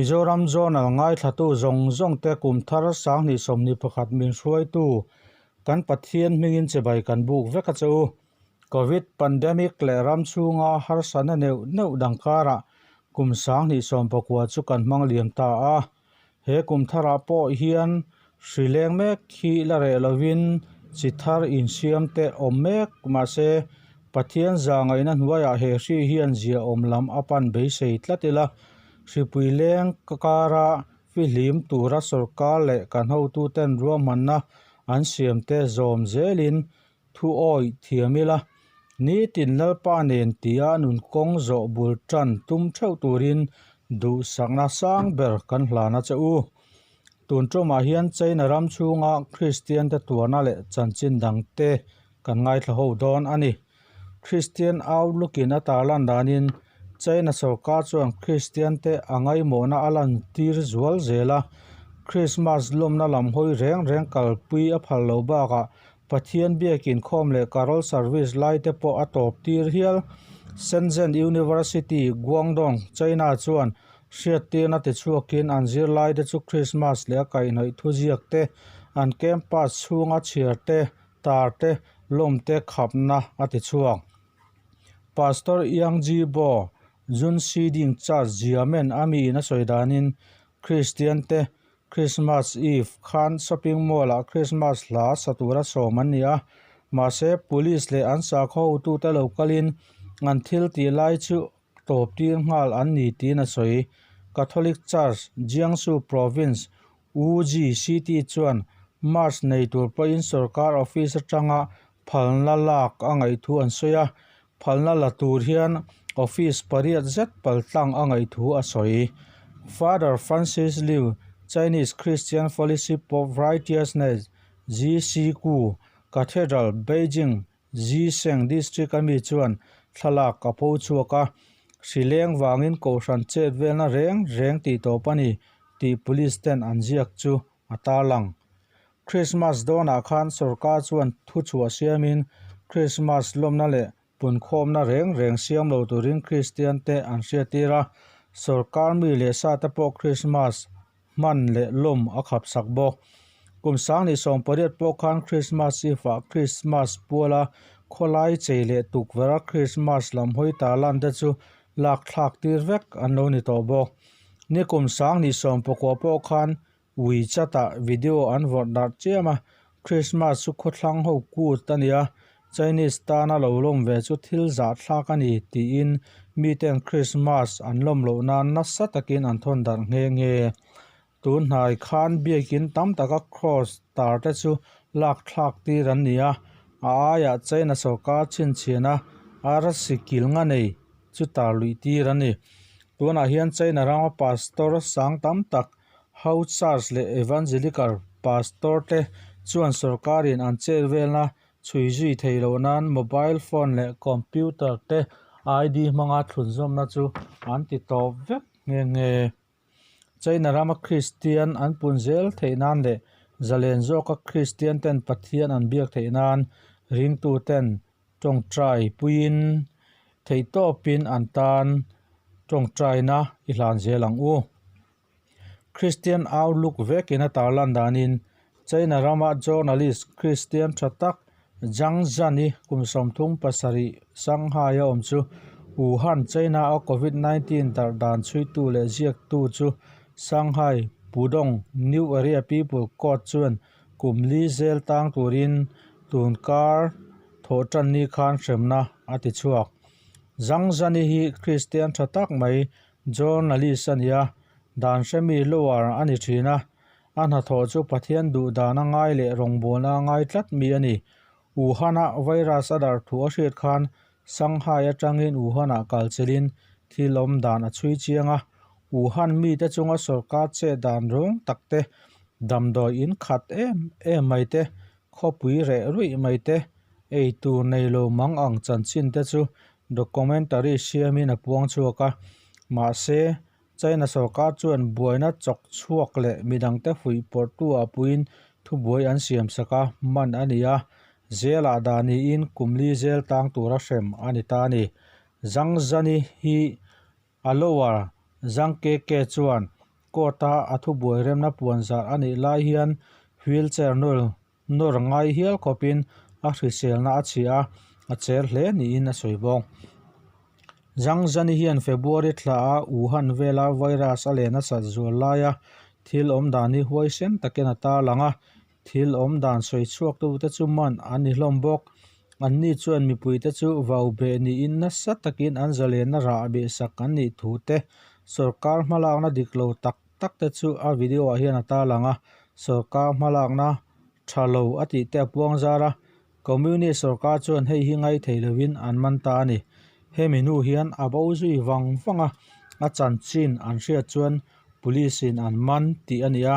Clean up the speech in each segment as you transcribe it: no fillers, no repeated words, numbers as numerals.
Mizoram Journal ngaithlatu zawng zawng te kum thar sanghnih sawmhnih pakhat min hruaitu kan Pathian hmingin chibai kan buk vek a che u. Covid pandemic leh ram chhunga harsatna neuh neuh dang karah kum sanghnih sawmpakua chu kan hmang liam ta a. He kum tharah pawh hian hri leng mek hi la reh lovin chi thar insiam te awm mek mahse Pathian zahngaihna hnuaiah he hri hian ziaawm lam a pan beisei tlat ila, hripui leng kara fihlim tura sorkar leh kan hotuten ruahmanna an siam te zawm zelin thu awih thiam ila, nitin Lalpa nen tia nun kawng zawh bul tan tum theuh turin duhsakna sang ber kan hlan a che u. Tun tumah hian China ram chhunga Kristian te tuarna leh chanchin dang te kan ngaithla ho dawn a ni. Kristian Outlook in a tarlan danin China sorkar chuan Kristian te a ngaimawhna a lantir zual zel a, Krismas lawmna lam hawi reng reng kalpui a phal lo bakah Pathian biak inkhawm leh Carol Service lai te pawh a tawp tir hial. Shenzhen University, Guangdong, China chuan hriattirna tichhuakin an zirlai te chu Christmas leh a kaihhnawih thuziak te, an campus chhunga chhiar te, tar te, lawm te khapna a tichhuak. Pastor Yang Jibo, Jun Siding Church Xiamen a miin a sawi danin Kristian te Christmas Eve khan shopping mall ah Christmas hla sa tura sawm an ni a, mahse police leh an sakhaw hotute lo kalin an thil tih lai chu tawp tir nghal an ni tiin a sawi. Catholic Church, Jiangsu Province, Wuji City chuan Mass nei tur pawhin sorkar office atanga phalna lak a ngaih thu an sawi a, phalna la tur hian office pariat zet paltlang a ngaih thu a sawi. Father Francis Liu, Chinese Christian Fellowship of Righteousness, GCQ, Cathedral, Beijing, Zisheng District a mi chuan thlalak a pho chhuak a, hri leng vangin kohhran chet velna reng reng tih tawp a ni tih police ten an ziak chu a tarlang. Krismas dawnah khan sorkar chuan thuchhuah siamin Krismas lawmna leh punkhawmna reng reng siam lo turin Kristian te an hriattir a, sorkar mi leh sa te pawh Krismas hman leh lawm a khapsak bawk. Kum sang leh 18 pawh khan Krismas Eve ah Krismas puala khawlai chei leh tukverh a Krismas lam hawi tarlan te chu lak thlak tir vek an lo ni tawh bawk. Ni kum sang leh 19 pawh khan WeChat ah video an vawrh darh chiam a, Christmas chu khawthlang ho kut a nia, Chinese tana lo lawm ve chu thil zahthlak a ni tiin miten Christmas an lawm loh nan nasa takin an thawn darh nghe nghe. Tun hnai khan biakin tam taka cross tar te chu lak thlak tir an ni a, a aiah China sorkar chhinchhiahna arsi kil nga nei chu tar luih tir a ni. Tunah hian China rama pastor sang tam tak House Church leh Evangelical Pastor te chuan sorkarin an chet velna chhui zui thei loh nan mobile phone leh computer te ID hmanga thlunzawmna chu an ti tawp vek nghe nghe. China rama Kristian an pun zel theih nan leh zalen zawka Kristian ten Pathian an biak theih nan ringtu ten tawngtai puiin theihtawpin an tan tawngtaina i hlan zel ang u. Christian Outlook vekin a tarlan danin China rama journalist Christian tha tak Zhang Zhan-i kum 37 Shanghai a awm chu Wuhan, China a Covid-19 darh dan chhuitu leh ziaktu chu Shanghai Pudong New Area People Court chuan kum li zel tang turin tun kar thawh tan ni khan hremna a ti chhuak. Zhang Zhan-i hi Christian tha tak mai Journalist a ni a, dan hremi lower a ni thin a, a hnathawh chu Pathian duh dan a ngai leh rawngbawlna a ngai tlat mi a ni. Wuhan-a virus a darh thu a hriat khan Shanghai atangin Wuhan-ah kal chilhin thil awm dan a chhui chiang a, Wuhan mite chunga sorkar chet dan rawng tak te, damdawi in khat em em mai te, khawpui reh ruih mai te, ei tur nei lo mang ang chanchin te chu Documentary siamin a puang chhuak a, Mahse, China sorkar chuan buaina chawk chhuak leh midangte fuihpawrhtu ah puiin thubuai an siamsak a, man a ni a. Jail-ah dah niin kum li jail tang tura hrem a ni ta a ni. Zhang Zhani hi a lower Zhang Keke chuan court-a a thubuai remna puan zar a nih lai hian wheelchair nawr ngai hial khawpin a hriselna a chhia a, a cher hle niin a sawi bawk. Zhang Zhani hian February thlaah Wuhan vela virus a len a sat zual laia thil awm dan hi huaisen takin a tarlang a, thil awm dan sawi chhuaktute chu man an ni hlawm bawk. Anni chuan mipuite chu vau beh niin nasa takin an zalenna rah behsak an nih thu te, sorkar hmalakna dik lo tak tak te chu a video ah hian a tarlang a, sorkar hmalakna tha lo a tih te a puang zar a, Communist sorkar chuan hei hi ngai thei lovin an man ta a ni. Hemi hnu hian a bo zui vang vang a, a chanchin an hriat chuan Police in an man tih a ni a,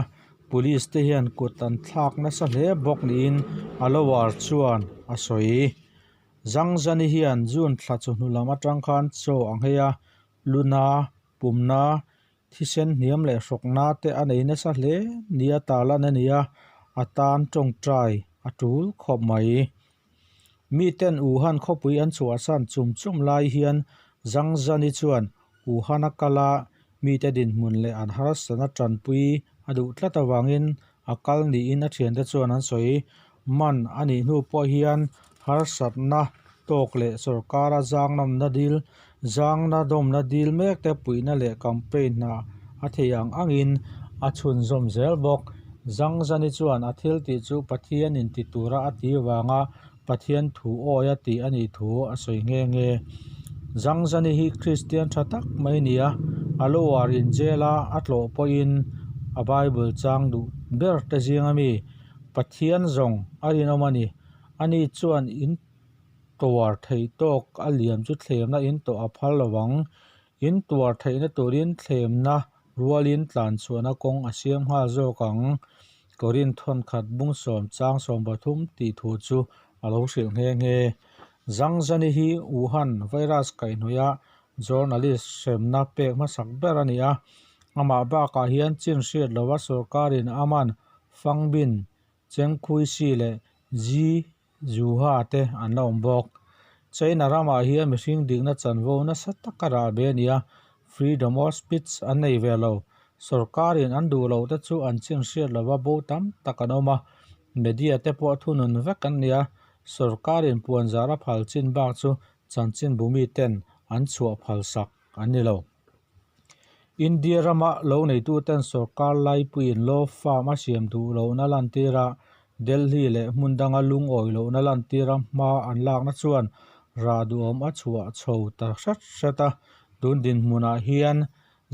Police te hian kut an thlak nasa hle bawk niin a lower chuan a sawi. Zangzani hian June thla chawhnu lam atang khan chaw a nghei a, luna, pumna, thisen hniam leh hrawkna te a nei nasa hle nia tarlan a ni a, a tan tawngtai a tul khawp mai. Miten Wuhan khawpui an chhuahsan chum chum lai hian Zhang Zhani chuan Wuhan a kal a, mite dinhmun leh an harsatna tanpui a duh tlat avangin a kal niin a thiante chuan an sawi. Man a nih hnu pawh hian harsatna tawk leh sorkara zangnawmna dil zangna dawmna dil mekte puihna leh campaign hna a theih ang angin a chhunzawm zel bawk. Zhang Zhani chuan a thil tih chu Pathian in ti tura a ti vanga Pathian thu awi a tih a nih thu a sawi nghe nghe. Zhang Zhani hi Kristian tha tak mai a ni a, a lower in jail a a tlawh pawhin a Bible chang duh ber te zing ami Pathian zawng a rinawm a ni. Ani chuan in tuar theih tawk a liam chu thlemna in tawh a phal lo ang. In tuar theihna turin thlemna rualin tlan chhuahna kawng a siam nghal zawk ang. Korin thawnkhat bung sawm chang 13 tih thu chu a lo hrilh nghe nghe. Zhang Zhani hi Wuhan virus kaihhnawih a journalist hremna pek hmasak ber a ni a. Amah bakah hian chin hriat lova sorkarin a man Fang Bin, Cheng Khuisi leh Ji Zuha te an la awm bawk. China ramah hian mihring dikna chanvo nasa taka rah ve a ni a, freedom of speech an nei ve lo. Sorkarin an duh loh te chu an chin hriat lova bo tam tak an awm a, media te pawh thunun vek an ni a, sorkarin puanzar a phal chin bak chu chanchinbu miten an chhuah phalsak an ni lo. India rama lo neituten sorkar laipuiin law farm a siam duh lohna lantira Delhi leh hmun danga lungawi lohna lantira hma an lakna chuan rah duhawm a chhuah chho ta hret hret a. Tun dinhmunah hian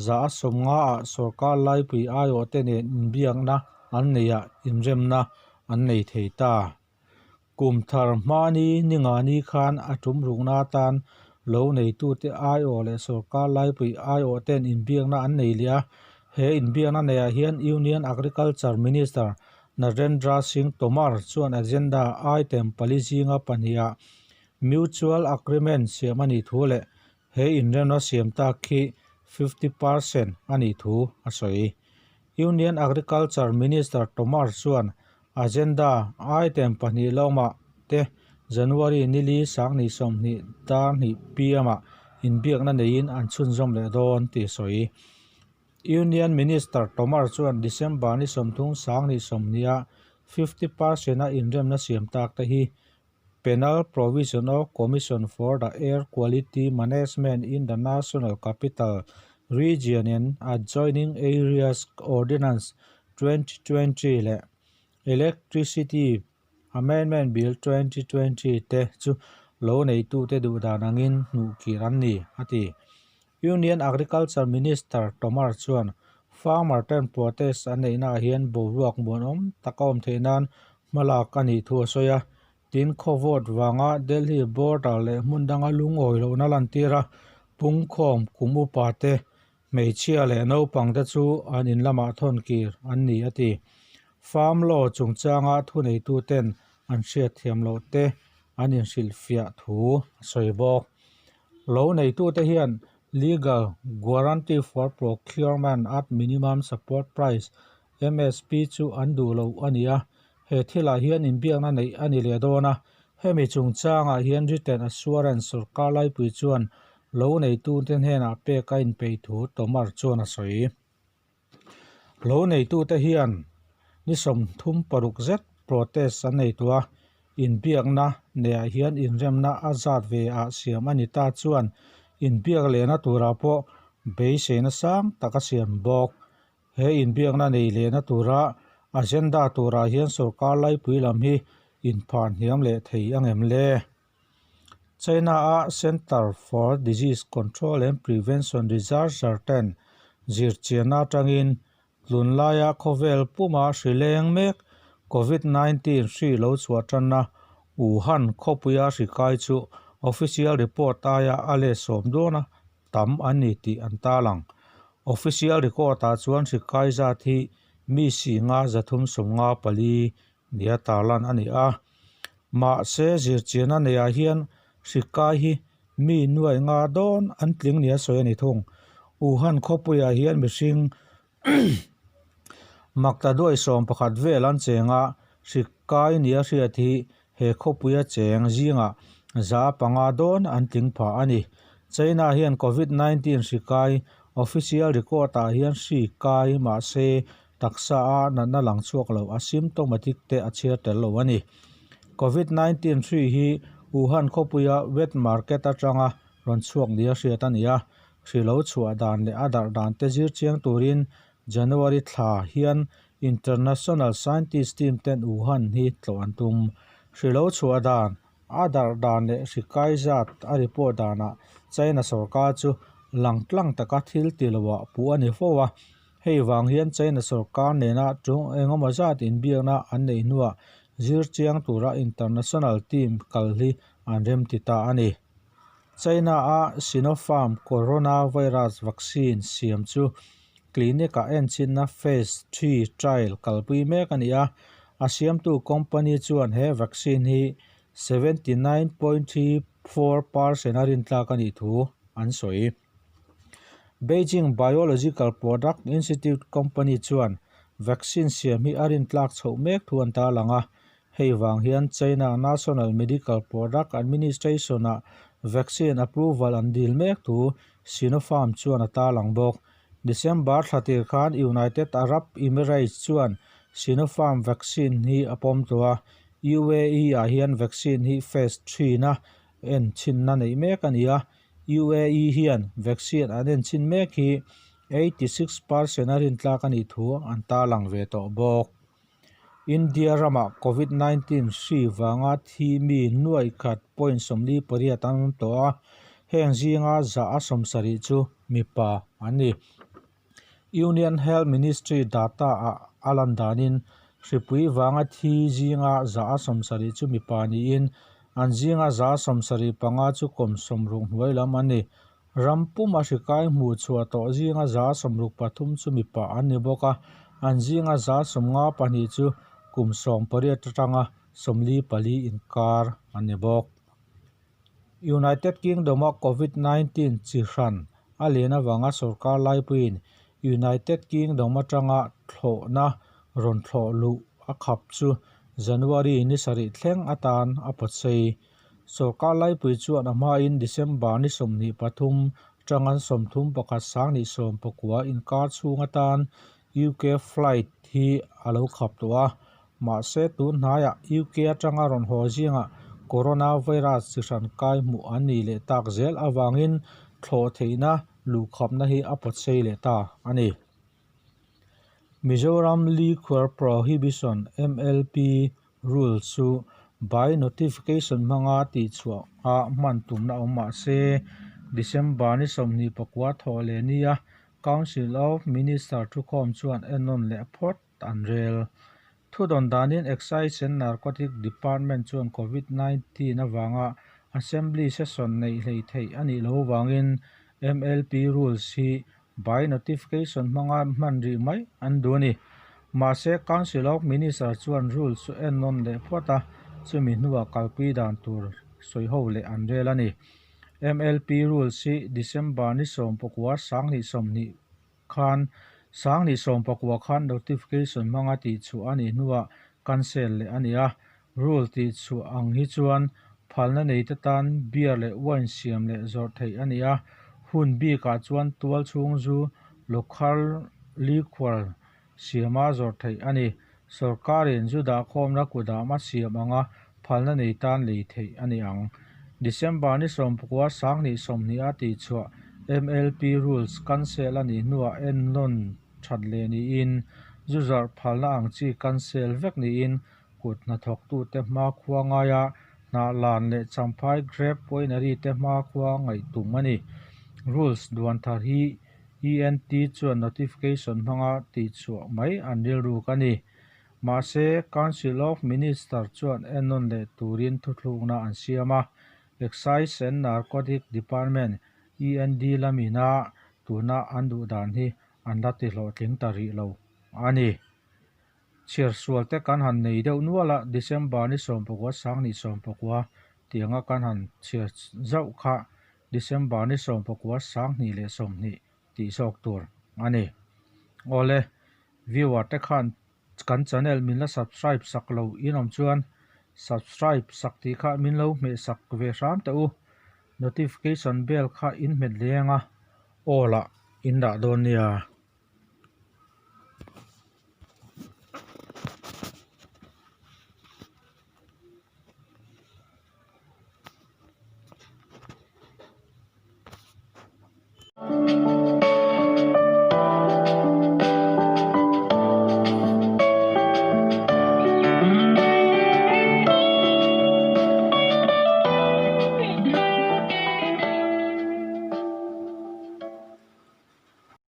za a sawmngaah sorkar laipui aiawhte nen inbiakna an neihah inremna an nei thei ta. Kum thar hmani ningani khan a tum rukna atan lo neitute aiawh leh sorkar laipui aiawh ten inbiakna an nei leh a. He inbiakna neihah hian Union Agriculture Minister Narendra Singh Tomar chuan agenda item pali zinga pahnihah mutual agreement siam a nih thu leh he inremna siam tak khi 50% a nih thu a sawi. Union Agriculture Minister Tomar chuan Agenda item pahnih lawmah te January nili 2020 dar hnih pm ah inbiakna neiin an chhunzawm leh dawn tih a sawi. Union Minister Tomar chuan December ni 30 2020 ah 50 percent a inremna siam tak te hi Penal Provision of Commission for the Air Quality Management in the National Capital Region and Adjoining Areas Ordinance 2020 leh Electricity Amendment Bill 2020 te chu lo neitute duhdan angin hnuhkir an ni, a ti. Union Agriculture Minister Tomar chuan farmer ten protest an neihnaah hian boruak muanawm tak a awm theih nan hmalak a nih thu a sawi a. Tin, khaw vote vanga Delhi border leh hmun danga lungawi lohna lantir a, pungkhawm kum upa te, hmeichhia leh naupang te chu an in lamah thawn kir an ni a ti. Farm law chungchanga thuneituten an hriatthiam loh te an inhrilhfiah thu a sawi bawk. Lo neitute hian Legal Guarantee for Procurement at Minimum Support Price, MSP, chu an duh lo a ni a, he thilah hian inbiakna neih a ni leh dawn a, hemi chungchangah hian written assurance sorkar laipui chuan lo neitute hnenah pek a inpeih thu Tomar chuan a sawi. Lo neitute hian ni 36 zet protest an nei tawh a, inbiakna neihah hian inremna a zat ve ah siam a ni ta chuan inbiak lehna turah pawh beiseina sang tak a siam bawk. He inbiakna nei lehna tura agenda turah hian sorkar laipui lam hi inphah hniam leh thei ang em le? China-a Centre for Disease Control and Prevention researcher ten zirchianna atangin tunlaia khawvel puma hri leng mek Covid 19 hri lo chhuah tanna Wuhan khawpuia hri kai chu official report aia a let sawm dawna tam an ni tih an tarlang. Official record-ah chuan hri kai zat hi mi singa 354 nia tarlan a ni a. Mahse, zirchianna neiah hian hri kai hi mi nuai nga dawn an tling nia sawi a ni thung. Wuhan khawpuiah hian mihring makta duai sawm pakhat vel an cheng a, hri kai nia hriat hi he khawpuia cheng zingah 500 dawn an tling phah a ni. China hian Covid 19 hri kai official record ah hian hri kai mahse Taksa a natna lang chhuak lo asymptomatic te a chhiar tel lo a ni. Covid 19 hri hi Wuhan khawpuia wet market atanga rawn chhuak nia hriat a ni a, hri lo chhuah dan leh a darh dan te zir chiang turin January thla hian international scientist team ten Wuhan hi tlawh an tum. Hri lo chhuah dan, a darh dan leh hri kai zat a report danah China sorkar chu langtlang taka thil ti loah puh a ni fo a. Hei vang hian China sorkar nena tung engemaw zat inbiakna an neih hnuah zir chiang tura international team kal hi an remti ta a ni. China-a Sinopharm coronavirus vaccine siam chu clinic-ah enchinna phase three trial kalpui mek a ni a, a siamtu company chuan he vaccine hi 79.34 percent a rintlak a nih thu an sawi. Beijing Biological Product Institute company chuan vaccine siam hi a rintlak chhoh mek thu an tarlang a, hei vang hian China National Medical Product Administration-ah vaccine approval an dil mek thu Sinopharm chuan a tarlang bawk. December thla tir khan United Arab Emirates chuan Sinopharm vaccine hi a pawm tawh a, UAE-ah hian vaccine hi phase three-na enchinna neih mek a ni a, UAE hian vaccine an enchin mek hi 86 percent a rintlak a nih thu an tarlang ve tawh bawk. India ramah Covid 19 hri vanga thi mi nuaih khat point 48 an awm tawh a, heng zinga 170 chu mipa an ni. Union Health Ministry data ah a lan danin hripui vanga thi zinga 170 chu mipa niin an zinga 75 chu kum 60 hnuai lam an ni. Ram puma hri kai hmuh chhuah tawh zinga 63 chu mipa an ni bawk a, an zinga 52 chu kum 18 atanga 44 inkar an ni bawk. United Kingdom-a Covid 19 chi hran a len avanga sorkar laipuiin United Kingdom atanga thlawhna rawn thlawh luh a khap chu January ni sarih thleng atan a pawtsei. Sorkar laipui chuan a hmain December ni 23 atanga 31 2019 inkar chhung atan UK flight hi a lo khap tawh a, mahse tun hnaiah UK atanga rawn haw zingah coronavirus chi hran kai hmuh an nih leh tak zel avangin thlawh theihna luhkhapna hi a pawtsei leh ta a ni. Mizoram Liquor Prohibition, MLP, Rule chu by notification hmanga tihchhuah a hman tumna awm mah se, December ni 29 thawh leh nia Council of Minister thukhawm chuan ennawn leh phawt an rel. Thudawn danin Excise and Narcotic Department chuan Covid 19 avanga Assembly session neih hlei theih a nih loh vangin MLP Rules hi by notification hmanga hman rih mai an duh a ni. Mahse, Council of Minister chuan rules chu ennawn leh phawt a, chumi hnuah kalpui dan tur sawiho leh an rel a ni. MLP Rules hi December ni 19 2020 khan 2019 khan notification hmanga tihchhuah a nih hnuah cancel leh a ni a. Rule tihchhuah ang hi chuan phalna neite tan beer leh wine siam leh zawrh theih a ni a, hun bikah chuan tual chhung zu local liquor siama zawrh theih a ni. Sorkarin zu dahkhawmna kudam a siam anga phalna nei tan lei theih a ni ang. December ni 19 2020 a tihchhuah MLP Rules cancel a nih hnuah ennawn that leh niin zu zawrh phalna ang chi cancel vek niin kut hnathawktute hmakhua ngaia Hnahlan leh Champhai Grape Winery te hmakhua ngaih tum a ni. Rules duan thar hi ENT chuan notification hmanga tihchhuah mai an rilruk a ni. Mahse, Council of Minister chuan ennawn leh turin thuthlukna an siam a, Excise and Narcotic Department, END, lamina tuna an duh dan hi an la tihlawhtling ta rih lo a ni. Chhiar sual te kan han nei deuh nual a, December ni 19 2019 tianga kan han chhiar zauh kha December ni 19 2020 tih zawk tur a ni. Awle, viewer te khan kan channel min la subscribe sak lo in awm chuan subscribe sak tih kha min lo hmeh sak ve hram teh u. Notification bell kha in hmet leng a, all ah in dah dawn nia.